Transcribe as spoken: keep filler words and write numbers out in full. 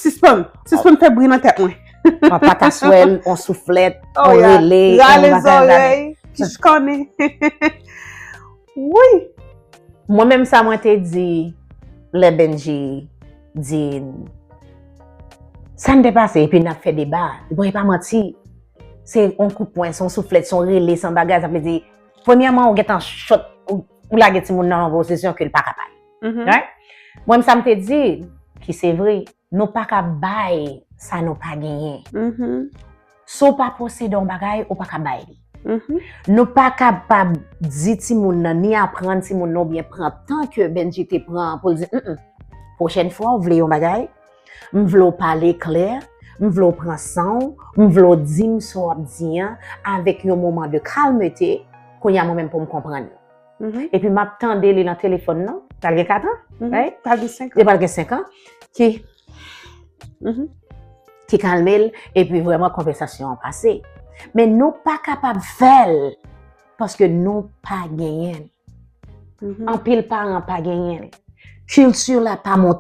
Sispann. Sispann fè bri nan tèt mwen. Yon pataswèl, yon souflèt, Oh, yon yeah. rele, Rale yon bagay, zòrèy, kich konnen. Wi. Mwen menm sa mwen te di lè Benji di sa n te pase epi n ap fè deba. Bon, e pa manti. Se yon kout pwen, se yon souflèt, se yon rele, se yon bagay. Sa vle di, premyèman, ou gentan chòt, ou, ou lage timoun nan yon pozisyon ke l pa ka bay. Mhm. Right? Mwen menm sa m te di, ki se vre, nou pa ka bay sa nou pa genyen. Mhm. Si w pa posede yon bagay, ou pa ka bay li. Mhm. Nou pa kapab di timoun nan, ni aprann timoun nan oubyen pran tan ke Benji te pran pou l di, "Mm, mm, pwochèn fwa w vle yon bagay, m vle w pale klè, m vle w pran san w, m vle w di m sa w ap di an avèk yon moman de kalmete, kounye a mwen menm pou m konprann." Mhm. Epi m ap tande li nan telefòn nan, pral gen kat an, Mhm. Right? Pral gen senk Li an. pral gen senk an, ki, Mhm. ki kalme l, epi vrèman konvèsasyon an pase. Men nou pa kapab fè l, paske nou pa genyen l. Mhm. Anpil paran pa genyen l. Kilti la pa montre